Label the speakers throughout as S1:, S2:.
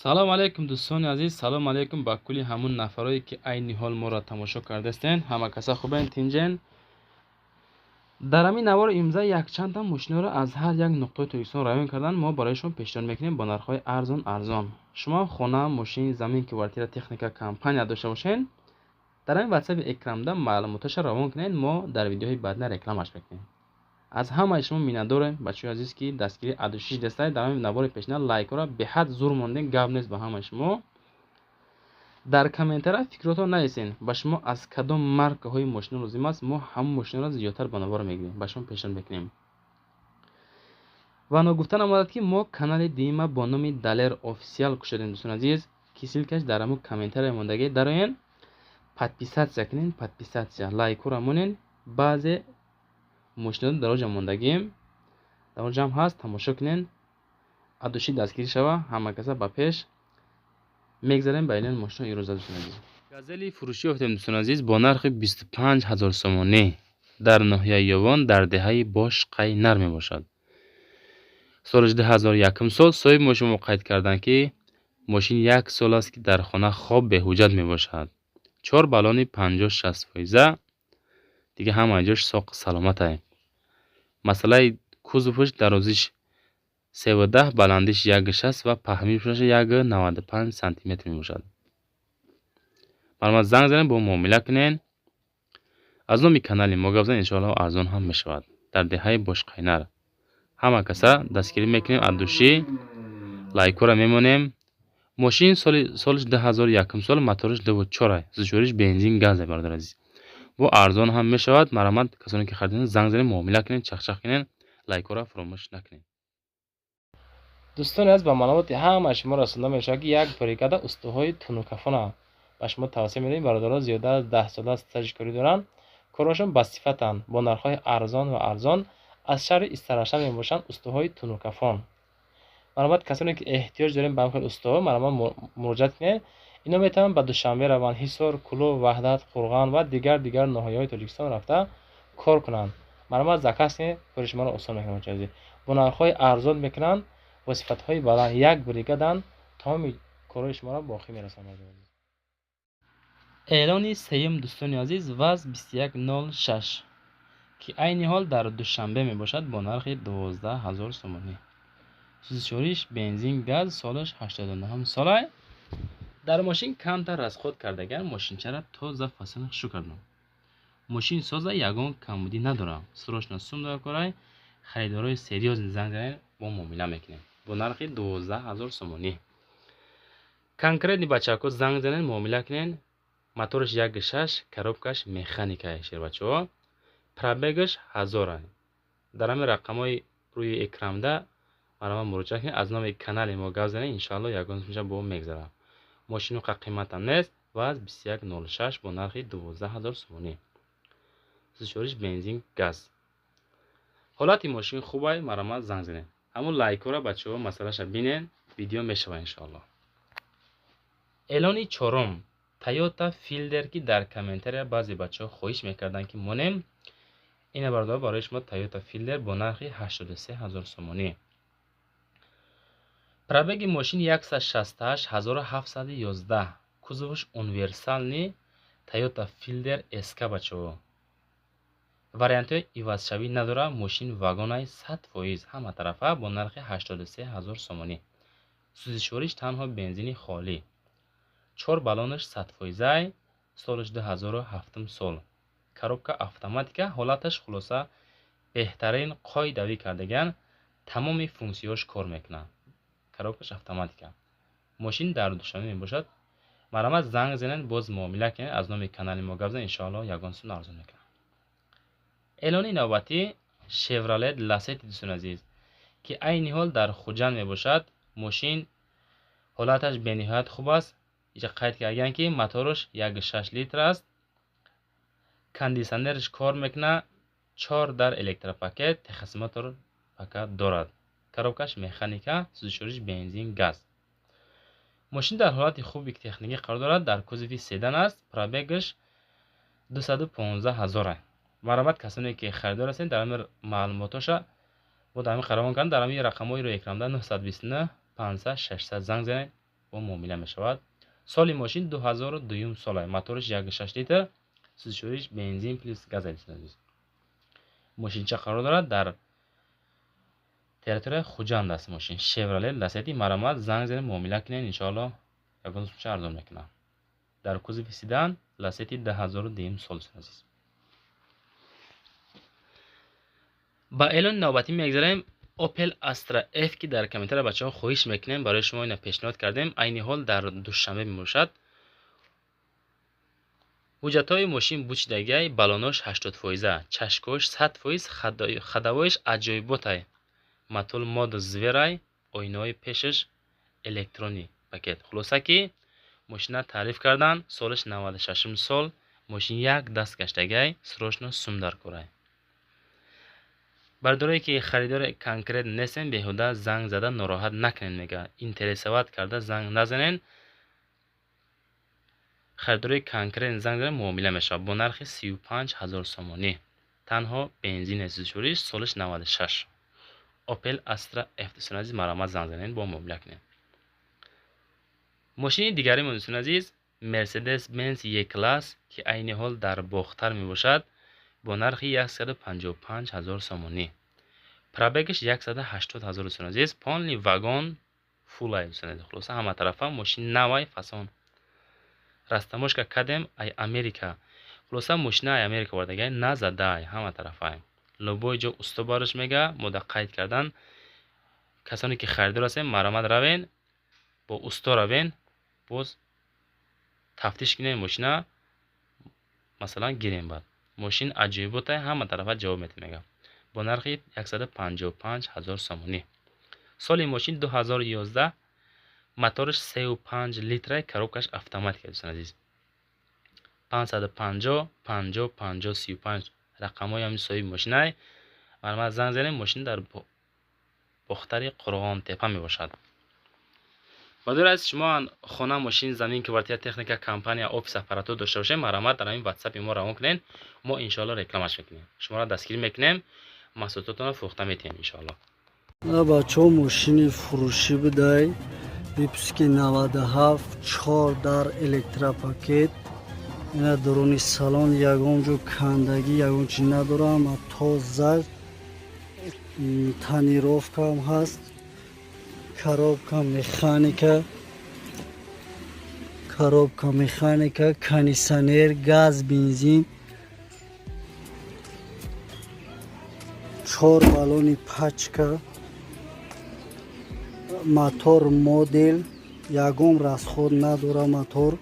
S1: Салом алейкум, дӯстони азиз, салом алейкум ба кулли ҳамун нафарое, ки айни ҳол моро тамошо кардастен. Ҳама каса хубен, тинҷен? Дар ҳамин навори имрӯза якчандта мошиноро аз ҳар як нуқтаи Тоҷикистон равон кардан мо барои шумо пешниҳод мекунем бо нархҳои арзон арзон. Шумо хона, мошин, замин, квартира, техника, компания дошта бошед, дар ҳамин ватсапи экранда маълумоташа равон кунед, мо дар видеоҳои баъдина рекламаш мекунем. Аз ҳамаи шумо миннатдорем, бачаҳои азиз, ки дастгирии адушиш дастаед. Дар ҳамин навори пешина лайкҳоро беҳад зур мондем, гап нест ба ҳамаи шумо. Дар комментария фикротон нависен, ба шумо аз кадом маркаҳои мошино лозим аст, мо ҳамон мошиноро зиёдтар ба навор мегирем, ба шумо пешниҳод мекунем. Ва ногуфта намонад, ки мо канали дуюма бо номи Далер Офисиал кушодем, дӯстони азиз, ки ссылкаш дар ҳамун комментария мондагӣ. Дароен, подписаться кунен, подписаться, лайкҳоро монен. Баъзе мошиноро дар оҷа мондагием, дар онҷа ҳам ҳаст, тамошо кунен. Адуши дастгирӣ шава, ҳама каса ба пеш мегзарем. Ба эълони мошино ирӯза, дӯстони азиз, Газели фурӯшӣ ёфтем, дӯстони азиз, бо нархи 25 000 сомонӣ. Дар ноҳияи Ёвон, дар деҳаи Бошқайнар мебошад. Соли 2001 сол. Соҳиби мошин мо қайд карданд, ки мошин як сол аст, ки дар хона хоб, беҳуҷҷат мебошад. Чор баллони 50-60 фоиза, дига ҳамаи ҷош соқ саломатай. Масъалаи кузоваш: дарозиш 3,10, баландиш 1,60 ва паҳмиш 1,95 сантиметр мебошад. Марҳамат, занг занед, бо муомила кунед. Аз номи канали мо гап занед, иншоалло, арзон ҳам мешавад. Дар деҳаи Бошқайнар. Ҳама каса дастгирӣ мекунем, аз душӣ лайкҳоро мемонем. Мошин солиш 2001 сол, моториш 2,4, сӯзишвориш бензин, газе. Бародари азиз, бо арзон ҳам мешавад. Марҳамат, касоне ки хариданд, занг занед, муомила кунед, чахчах кунед, лайкҳоро фаромӯш накунед.
S2: Дӯстони азиз, ба маълумоти ҳамаи шумо расонда мешавад, ки як бригада устоҳои тунукафона ба шумо тавсия медиҳем. Бародарон зиёда аз 10 сола стажи корӣ доранд, корҳошон басифатанд, бо нархҳои арзон ва арзон. Аз шаҳри Истаравшан мебошанд устоҳои тунукафон. Марҳамат, касоне ки эҳтиёҷ дорем ба ҳамхел устоҳо, марҳамат, муроҷиат кунед. Ино метавонанд ба Душанбе раванд, Ҳисор, Кӯлоб, Ваҳдат, Қурған ва дигар дигар ноҳияҳои Тоҷикистон рафта кор кунанд. Марҳамат, заказ кунед, кори шуморо осон мекунанд. Бачаи азиз, бо нархҳои арзон мекунанд, бо сифатҳои баланд. Як бригаданд, тамоми корҳои шуморо ба охир мерасонанд.
S1: Эълони сеюм, дӯстони азиз, ВАЗ 2106, ки айни ҳол дар Душанбе мебошад, бо нархи 12 000 сомонӣ. Сӯзишвориш бензин, газ, солаш 89 солай. Дар мошин камтар расход кардаган, мошинчара тоза фасон хушу кардам. Мошин соза, ягон камбудӣ надорам. Срочно сум дар корай, харидорои серьёзный занг занед, бо муомила мекунем бо нархи 12 000 сомонӣ. Конкретный бачаҳако, занг занед, муомила кунед. Мотораш 1,6, коробкаш механикае, шербачаҳо. Пробегаш 1000. Дар ҳамин рақамҳои рӯи экранда марҳамат, муроҷиат кунед, аз номи канали мо гап занед, иншоалло, ягон сумша бо мегзарам. Мошину қа қиматам нест. ВАЗ 2106 бо нархи 12 000 сомонӣ, сӯзишвориш бензин, газ. Ҳолати мошин хубай, марҳамат, занг занед. Ҳамун лайкҳоро, бачаҳо, масъалаша бинед, видео мешава, иншоалло. Эълони чорум: Тойота Филдер, ки дар комментария баъзе бачаҳо хоҳиш мекарданд, ки монем. Ина, бародар, барои шумо Тойота Филдер бо нархи 83 000 сомонӣ. Пробеги мошин 168 711, кузоваш универсальный, Тойота Филдер СК. Бачаҳо, вариантҳои ивазшавӣ надорад. Мошин вагонаи, 100%, ҳама тарафа, бо нархи 83 000 сомонӣ. Сӯзишвориш танҳо бензини холӣ, чор баллонаш 100 фоизай, солаш 2007 сол, коробка автоматика. Ҳолаташ хулоса беҳтарин, қоидавӣ кардаган, тамоми функсияҳош кор мекунад, коробкаш автоматика. Мошин дар Душанбе мебошад. Марҳамат, занг занед, боз муомила кунед, аз номи канали мо гап занед, иншоалло, ягон сум арзон мекунам. Эълони навбатӣ: Шевролет Ласети, дӯстони азиз, ки айни ҳол дар Хуҷанд мебошад. Мошин ҳолаташ бениҳоят хуб аст. Иҷа қайд кардаган, ки мотораш 1,6 литр аст, кондитсионераш кор мекунад, чор дар электропакет, техосмотр пакет дорад, коробкаш механика, сӯзишвориш бензин, газ. Мошин дар ҳолати хуби техникӣ қарор дорад, дар кузови седан аст, пробегаш 215 ҳазора. Марҳамат, касоне ки харидор ҳастед, дар ҳамин маълумотоша бо дар ҳамин қарор кардам, дар ҳамин рақамҳои рӯи экранда 929 500 600 занг занед. Бо муомила мешавад. Соли мошин 2002 сола. Моториш 1.6 литр, сӯзишвориш бензин плюс газ, дӯстони азиз. Мошинча қарор дорад дар территорияи Хуҷанд аст мошин. Chevrolet Lacetti, марҳамат, занг занед, муомила кунед, иншоалло ягон сумча арзон мекунам. Дар кузови седан Lacetti 2002 сол, дӯстони азиз. Ба эълони навбатӣ мегзарем. Opel Astra F, ки дар комментария бачаҳо хоҳиш мекунем, барои шумо ина пешниҳод кардем. Айни ҳол дар Душанбе мебошад. Ҳуҷҷатҳои мошин бучидагиай, балонош 80%, чашкош 100%, ходовоиш аҷоиботай. Мотор мод зверай, оинаҳои пешаш электронӣ пакет. Хулоса ки мошина таъриф кардан, солаш 96 сол, мошин як даст гаштагиай, срочно сум дар корай. Бардорое ки харидори конкрет нестен, беҳуда занг зада нороҳат накунед, мега. Интересовать карда занг назанен. Харидори конкрет занг зада муомила мешавад бо нархи 35 ҳазор сомонӣ. Танҳо бензин сӯзишвориш, солаш 96. Opel Astra F, дӯстони азиз, марҳамат, занг занед, бо муомила кунед. Мошини дигаримон, дӯстони азиз, Mercedes Benz E-класс, ки айни ҳол дар Бохтар мебошад, бо нархи 155 ҳазор сомонӣ. Пробегаш 180 ҳазор, дӯстони азиз, полный вагон фулай, дӯстони азиз. Хулоса ҳама тарафа мошин навай фасон. Растаможка кардем ай Америка. Хулоса мошина ай Америка овардагай, назадай ҳама тарафай. Любой ҷо усто барош мега, мо да қайд кардан. Касоне ки харидор ҳастем, марҳамат, равен, бо усто равен, боз тафтиш кунем мошина, масалан гирем баъд. Мошин аҷоиботай, ҳама тарафа ҷавоб медиҳад, мега. Бо нархи 155 ҳазор сомонӣ. Соли мошин 2011, мотораш 3,5 литрай, коробкаш автоматика, дӯстони азиз. 550 50 50 35 рақамҳои ҳамин соҳиби мошинай. Марҳамат, занг занед, мошин дар Бохтари Қурғонтепа мебошад. Бадор аз шумо хона, мошин, замин, квартира, техника, компания, офис, аппаратура дошта бошед, марҳамат, дар ҳамин ватсапи мо равон кунед, мо иншоалло рекламаш мекунем. Шуморо дастгирӣ мекунем, маҳсулотатонро фурӯхта метиҳем иншоалло.
S3: Бачаҳо, мошини фурӯшӣ будай, выпуски 97, чор дар электропакет. Ина дуруни салон ягон ҷо кандагӣ, ягон чи надорам, тоза, тонировкаам ҳаст, коробка механика, коробка механика, кондиционер, газ, бензин, чор баллони пачка, мотор модел, ягон расход надора мотор,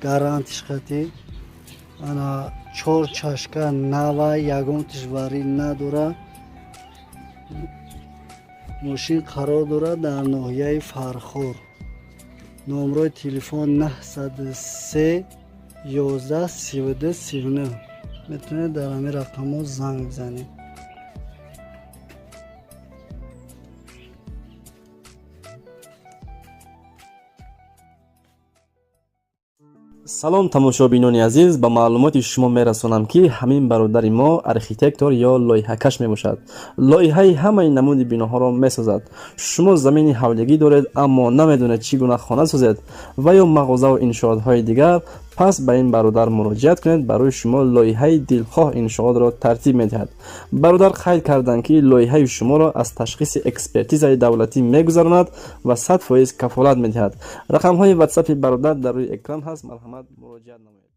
S3: гарантиш қатӣ. Ана чор чашка нава, ягон тишварӣ надора. Мошин қарор дорад дар ноҳияи Фархор. Номрои телефон 903 11 32 39. Метавонед дар ҳамин рақамҳо занг бизанед.
S4: Салом, тамошобинони азиз! Ба маълумоти шумо мерасонам, ки ҳамин бародари мо архитектор ё лоиҳакаш мебошад. Лоиҳаи ҳамаи намуди биноҳоро месозад. Шумо замини ҳавлигӣ доред, аммо намедонед, чӣ гуна хона созед ва ё мағозаву иншоотҳои дигар, пас ба ин бародар муроҷиат кунед, барои шумо лоиҳаи дилхоҳ иншоотро тартиб медиҳад. Бародар қайд карданд, ки лоиҳаи шуморо аз ташхиси экспертизаи давлатӣ мегузаронад ва 100% кафолат медиҳад. Рақамҳои ватсапи бародар дар рӯи экран ҳаст, марҳамат, муроҷиат намоед.